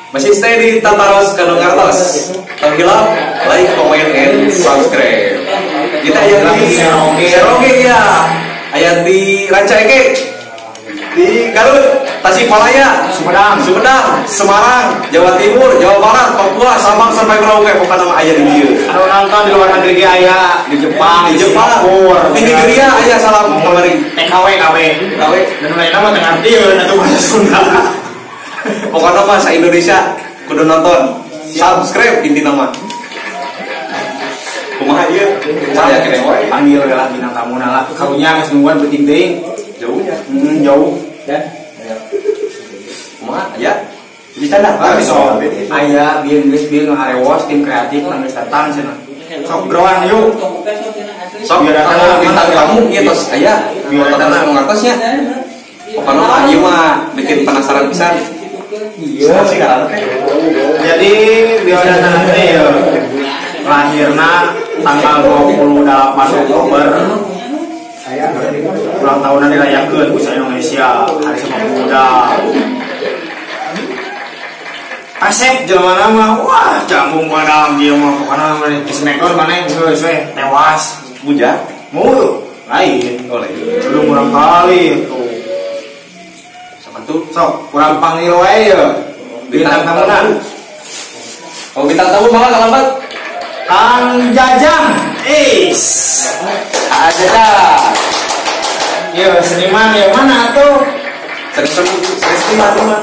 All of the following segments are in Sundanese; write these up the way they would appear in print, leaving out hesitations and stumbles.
Masih stay di Tataros Kandung Artos. Tong hilap, like, comment, and subscribe. Kita aya di Seroge ya. Aya di Rancaekek, di Garut, Tasikmalaya, Sumedang, Semarang, Jawa Timur, Jawa Barat, Papua, Sabang sampai Merauke, pokoknya mah aya di dieu. Anu nonton di luar negeri aya, di Jepang, di Jepang, di Nigeria aya, salam kamari. TKW KW. KW. Dan lainnya mah teu ngarti atuh bahasa Sunda. Pokoknya mah sa Indonesia kudu nonton, subscribe intina mah. Kumaha ieu? Saya kene wae. Panggil lah bintang tamu lah. Karunya geus nungguan penting teuing. Jauhnya. Jauh. Ya. Kumaha aya? Bisa dah. Bisa. Aya bieu geus bieu nu harewos tim kreatif nu geus datang cenah. Sok broan yuk. Sok bintang tamu ieu tos aya. Biar datang nu ngartosnya. Pokoknya mah ieu mah bikin penasaran pisan. Iya sih ngaranna teh. Jadi biodata teh ya lahirna tanggal 28 Oktober. Ulang tahunan dirayakeun ku Indonesia, Hari Sumpah Pemuda. Asep jelema mah wah jambung badam dia mah pokona mah di Smackdown maneh geus we tewas. Bujang mulu lain. Oh lain. Belum kurang kali tuh. Tuh, sok kurang panggil wae ya. Bintang tamu. Oh, bintang tamu malah kalambat. Kang Jajang. Is. Ada dah. Yo, seniman yang mana tuh? Seniman mah.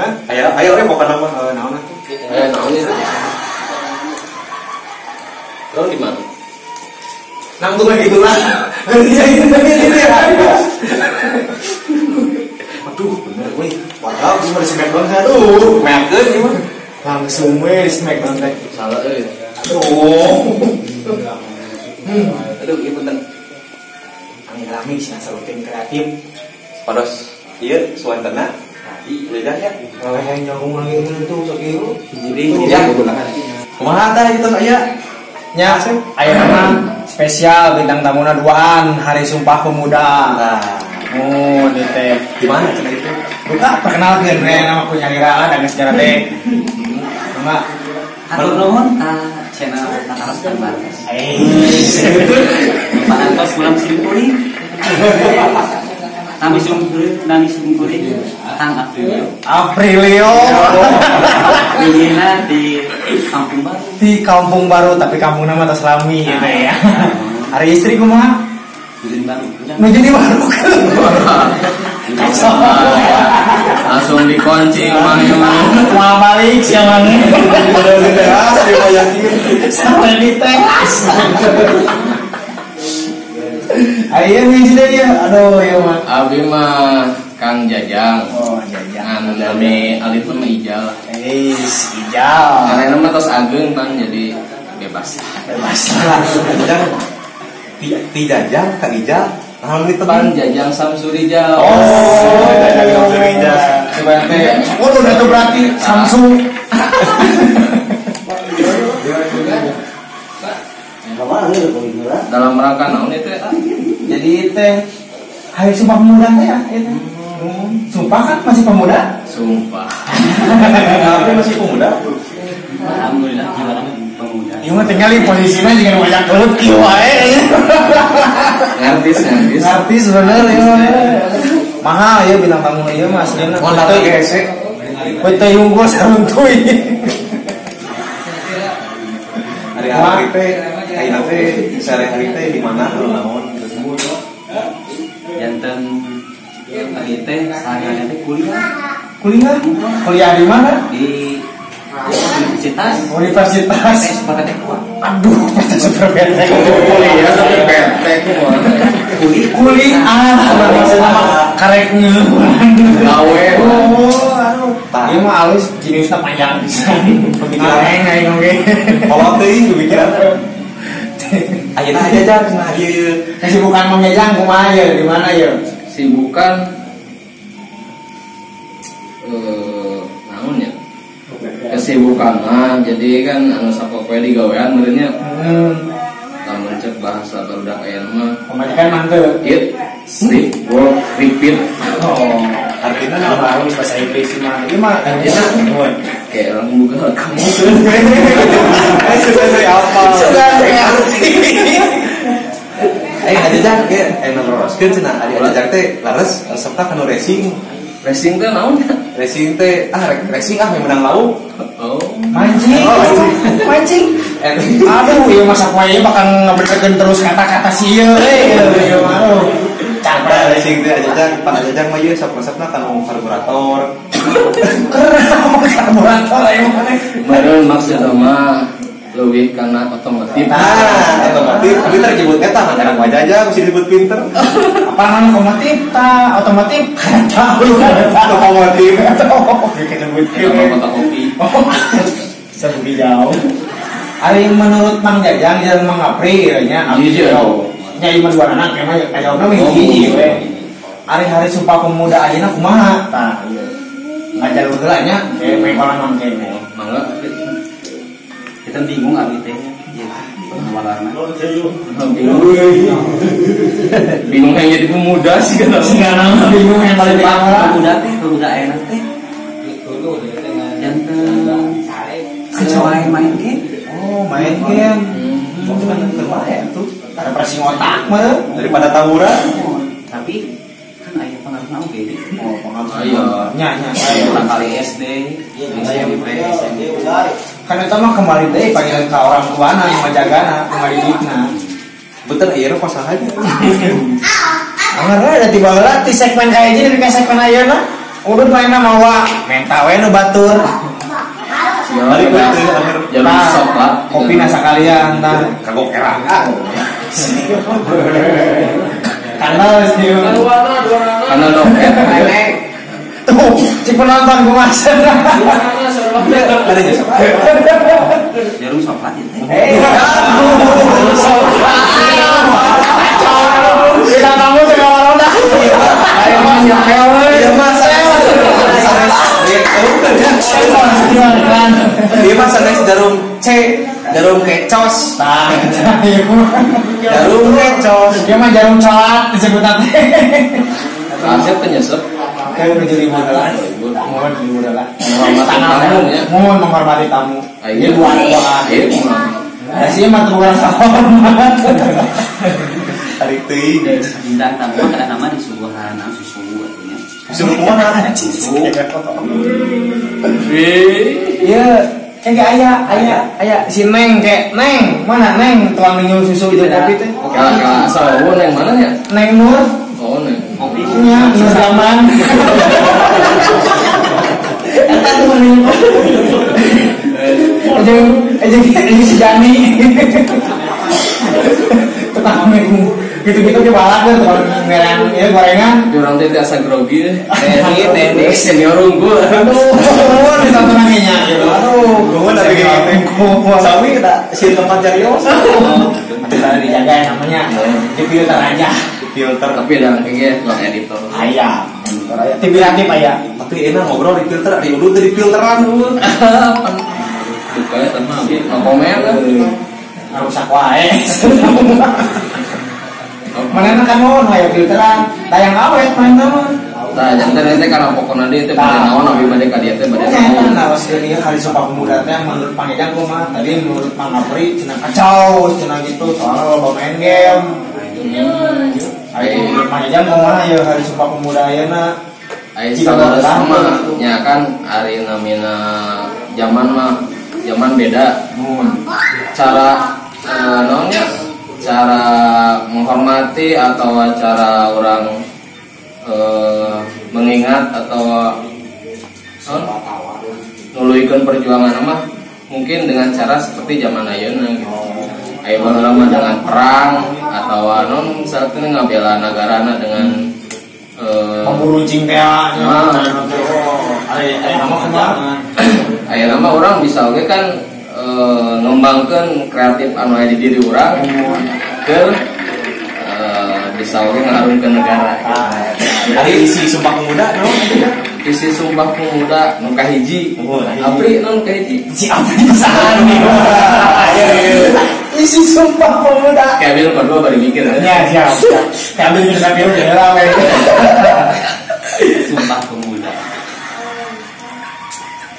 Hah? Ayo, ayo pokokna mah. Naon atuh? Naon itu? Naon di mana? Nangtung lagi itulah. Iya, iya. Aduh, bener weh. Padahal gue mah di Smackdown teh aduh. Meakeun ieu mah. Langsung we di Smackdown teh. Salah euy. Aduh. Aduh, ieu punten. Rame-rame sih asal tim kreatif. Pados ieu suwantena. Tadi jajan ya. Leleheng nyambung lagi tuh sok ieu. Jadi ya. Kumaha tah ieu aya? Nya, aya mah spesial bintang tamuna duaan Hari Sumpah Pemuda. Nah. Oh, ini teh. Di mana cenah itu? Buka perkenalkeun we nama ku nyalira lah dan sejarah teh. Mangga. Hatur nuhun ka channel Tataros Kandung Artos. Pak Antos ulang simkuring. Nami simkuring Kang Aprilio. Aprilio. Pilihna di Kampung Baru. Di Kampung Baru tapi kampung nama tos lami gitu ya. Hari istri kumaha? Jadi baru. Menjadi baru. Langsung dikunci mau balik siang mana? Udah di teras, dia yakin. Sampai di teras. Ayo nih sudah ya. Aduh ya mah. Abi mah Kang Jajang. Oh Jajang. Anu nami alit mah Ijal. Ijal. Karena mah tos ageng bang jadi bebas. Bebas lah. Jajang. Ti Jajang Kang Ijal. Naon itu Bang Jajang Samsurijal. Oh, Jajang Samsurijal. Sebenarnya, oh udah tuh berarti Samsu. Dalam rangka naon itu? Jadi teh Hari Sumpah Pemuda teh ya itu. Sumpah kan masih pemuda? Sumpah. Tapi masih pemuda. Alhamdulillah jiwa pemuda. Ieu mah tinggal di posisinya jika banyak gelut kieu wae. Ngartis bener ieu mah. Mahal ya bintang tamu ieu mah aslina. Oh, tapi gesek. We teh unggul saruntuy. Hari-hari teh ayeuna teh sehari-hari teh di mana naon Janten hari teh sehari-hari teh kuliah. Kuliah? Kuliah di mana? Di Universitas. Universitas. Super PT 2. Aduh, PT Super PT. Kuliah tapi PT Kuliah. Maksudnya karek gawe. Oh, aduh. Ieu mah alus jeniusna panjang pisan. Pemikiran aing oge. Kolot teuing pemikiran. Ayeuna aja jang cenah ieu. Kesibukan Mang Jajang kumaha ye? Di mana ye? Sibukan naon ya? Kesibukan mah jadi kan anu sapopoe digawean meureunnya. Lamun cek bahasa barudak aya mah pamajikan mah teu. Eat, sleep, work, repeat. Oh, artina Artinya halus bahasa Inggris mah. Ieu mah kayak orang buka kamu. Sudah saya apa? Sudah saya ngerti. Ajajang ge neroskeun cenah ari ajajang teh leres resepna kanu racing. Racing teh naon? Racing teh racing menang lauk. Oh, mancing. Mancing. Aduh, ieu mah sapoe bakal ngebenerkeun terus kata-kata si ieu euy. Ieu mah aduh. Capek racing teh ajajang, pan ajajang mah ieu resepna kanu karburator. Karburator aya mah. Baru maksudna mah leuwih kana otomotif. Nah, otomotif pinter nyebut eta mah jarang wajah aja mesti disebut pinter. Apa namanya otomotif ta otomotif? Tahu otomotif. Nyebut kopi. Sebut jauh. Ari menurut Mang Jajang jeung Mang Apri ieu nya abdi nya ieu mah dua anak emang kajawabna mah hiji we. Ari hari Sumpah Pemuda ayeuna kumaha? Tah ieu. Ngajar heula nya mekolan mang kene. Mangga. Kita bingung abdi teh. Ya, warna. Bingung yang jadi pemuda sih kan. Bingung yang paling pemuda teh, pemuda ayeuna teh. Janten sesuai main game. Oh, main game. Waktu kan terbaik tuh. Refreshing otak mah daripada tawuran. Tapi kan aya pengaruhna oge deh. Oh, pengaruh. Iya. Nya nya. Kurang kali SD, SMP, SMP. Kan eta mah kembali deui panggilan ka orang tuana nu ngajagana, nu ngadidikna. Bener ieu mah saha aja. Anger we da tiba heula ti segmen kayak gini ka segmen ayeuna. Udah mainna mawa menta we nu batur. Balik we teh anger. Jalan sok lah. Kopi na sakalian tah. Kagok erang. Kanal sih. Kanal dompet. Nenek. Tuh, cik penonton kumaha. Ada jasa. Jarum coklat ya teh. Coklat. Kita tamu segala roda. Ayo mas, ayo mas, dia mah sanes jarum C, jarum kecos. Jarum kecos. Dia mah jarum colat disebutna teh. Asep penyesep. Kayak udah jadi modal. Mohon jadi modal. Mohon menghormati tamu. Ini buat doa. Nah, sih mah tuh hormat. Tarik teuing. Bintang tamu kada nama disuguhan susu artinya. Susu kumaha? Susu. Iya, kayak aya si Neng kayak Neng, mana Neng tuang minum susu jeung kopi teh. Kala sawo Neng mana ya? Neng Nur. Oh, Neng. Kopi. Nya, Nur Zaman. Eta tuh minum. Jeung si Jani. Tukang minum gitu-gitu ke balak deh, tukang merang ya gorengan. Orang teh asa grogi deh. Teknik senior unggul. Aduh, ditonton nya gitu. Aduh, gua tapi gini. Sami kita si tempat jarios. Kita dijaga yang namanya di filter aja. Di filter. Tapi ada kayaknya tukang editor. Aya, editor aya. Tim kreatif aya. Tapi enak ngobrol di filter, di udut di filteran. Buka ya sama sih, no komen lah. Rusak wae. Mana kan mau aya filteran, tayang awet mana mah. Tah janten teh kana pokona deui teh bade naon abi bade ka dieu teh bade naon. Nah, waskeun ieu hari Sumpah Pemuda teh menurut Pangejang kumaha? Tadi menurut Mang Apri cenah kacau, cenah gitu soalnya loba main game. Ayo menurut Pangejang kumaha ieu hari Sumpah Pemuda ayeuna? Aya sama nya kan ari namina zaman mah zaman beda. Cara naonnya? Cara menghormati atau cara orang mengingat atau nuluikeun perjuangan mah mungkin dengan cara seperti zaman ayeuna gitu. Ayo baheula mah dengan perang atau non misalnya ngabela nagarana dengan memburu cing teh nya. Aya nama kumaha? Aya nama orang bisa oge kan ngembangkeun kreatif anu aya di diri urang ke bisa oge ngaharumkeun negara. Ari isi Sumpah Pemuda naon? Isi Sumpah Pemuda nu kahiji. Apri naon kahiji? Si Apri saha nih? Isi Sumpah Pemuda. Kevin kedua bari mikir. Ya, siap. Kevin bisa mikir heula we. Sumpah Pemuda.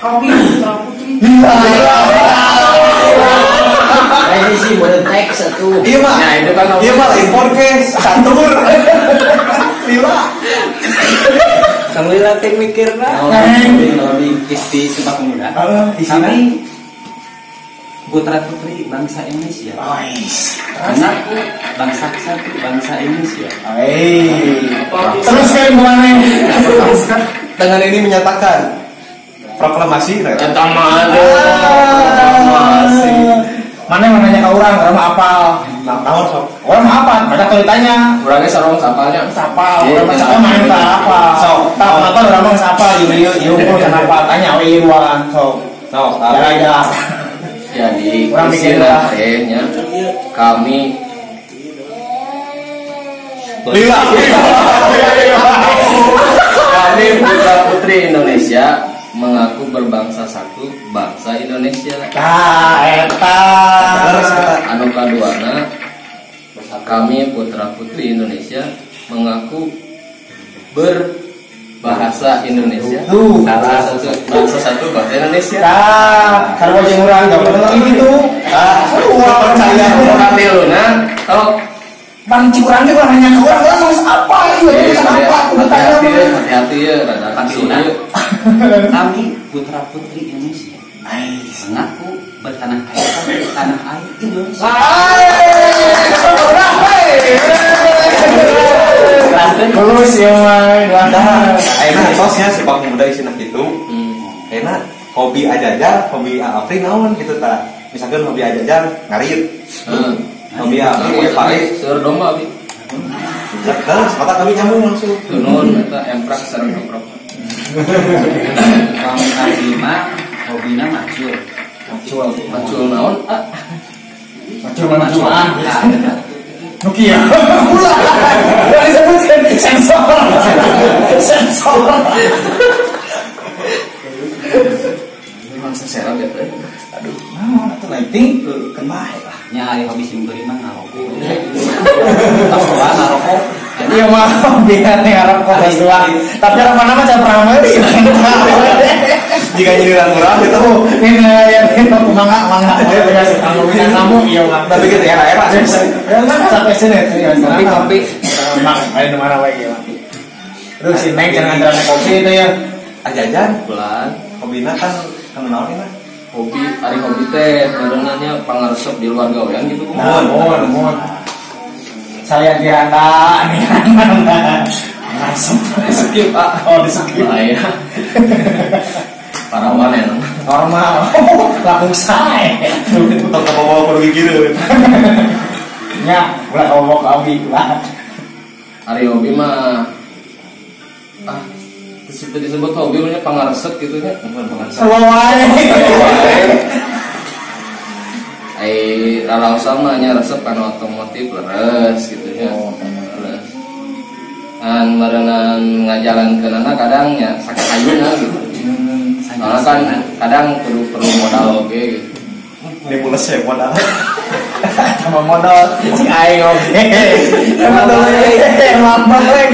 Kami putra putri. Ini sih buat teks satu. Iya mah. Nah, itu kan iya mah lain podcast catur. Lila. Sambil latih mikirna. Lebih isti Sumpah Pemuda. Kami putra putri bangsa Indonesia. Mengaku bangsa satu bangsa Indonesia. Terus kan kemana? Dengan ini menyatakan proklamasi. Eta mah proklamasi. Mana yang nanya ke orang, orang mah apal. Naon sok? Orang mah apal, banyak kalau ditanya. Orangnya sarong sapalnya. Sapal, orang mah sapal mah tak apa. Sok, tak nonton orang mah sapal, ieu ieu ieu kenapa tanya we ieu ruangan sok. Sok, ya. Jadi orang mikir lah nya kami lila. Kami putra putri Indonesia mengaku berbangsa satu bangsa Indonesia. Tah eta. Anu kaduana kami putra putri Indonesia mengaku berbahasa Indonesia. Bangsa satu, satu bahasa Indonesia. Tah, sarua jeung urang jawaban gitu. Ah, urang percaya urang tiluna kalau Bang cik urang teh urang nanya ke urang, urang geus apa ieu? Geus apa? Hati-hati ya, rada Katiluna. Kami putra putri Indonesia mengaku bertanah air tanah air Indonesia. Lulus ya mah. Ayeuna tosnya Sumpah Pemuda isina kitu. Ayeuna hobi ajajar, hobi Apri naon kitu tah. Misalkan hobi ajajar ngarit. Hobi Apri we pare seur domba abi. Terus mata kami nyambung langsung. Tunun eta emprak sareng keprok. Kami abdi mah hobina macul. Macul. Macul naon? Ah. Macul macul. Nokia. Ulah. Ulah disebutkan sensor. Sensor. Memang seserap ya teh. Aduh, naon atuh lighting keun bae lah. Nya ari hobi sim beureum mah ngarokok. Tos doa ngarokok. Iya mah biar ngarokok tos doa. Tapi orang mana mah can pernah meuli. Jika nyiriran urang gitu. Ini ya mangga mangga biasa tamu iya mah. Tapi gitu era-era. Ya mah sampai sini ya. Kopi kopi. Mang, ayo mana wae ieu mah. Terus si Neng jangan antaran kopi itu ya. Ajajan bulan. Hobina kan kanu naon ieu mah? Hobi, ari hobi teh badannya pangaresep di luar gawean gitu kumaha. Mohon. Saya diranda nih langsung di skip ah. Oh, di skip. Iya. Parawan ya. Normal. Langsung sae. Tong kabawa kudu gigireun. Nya, ulah kabawa ka abi lah. Ari hobi mah ah disebut hobi mah pangaresep gitu nya. Sarua wae. Ai ralausan mah nya resep kana otomotif leres gitu nya. Leres. An meureunan ngajalankeunana kadang nya sakayuna gitu. Soalnya kan kadang perlu modal oge gitu. Ini mules ya modal. Sama modal si aing oge. Sama modal we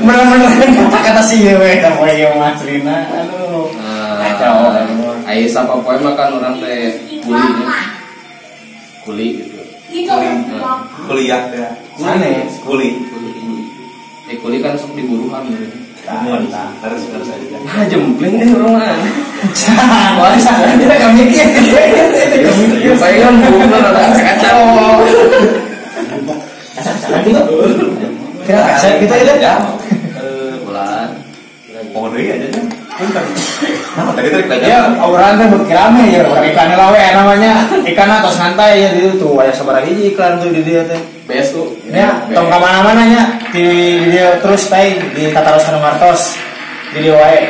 bener-bener kata-kata si ieu we da poe ieu mah aslina. Aduh. Kacau. Ai sapopoe mah kan urang teh kuli. Kuli gitu. Kuliah teh. Sanes kuli. Kuli kan sok diburuhan gitu. Terus aja. Nah, jempling deh orang mah. Wah, kita nggak mikir. Ya, saya kan bukan ada kacau. Kacau gitu. Kira kaca gitu ya. Bulan. Pohon deui aja nya. Punten. Nah, tadi tarik aja. Ya, obrolan teh beuki rame ya, iklannya lah we namanya. Iklan atos santai ya di tuh aya sabaraha hiji iklan tuh di dieu teh. BSU. Ya, tong ka mana-mana nya di dieu terus teh di Tataros Kanu Ngartos. Di dieu wae.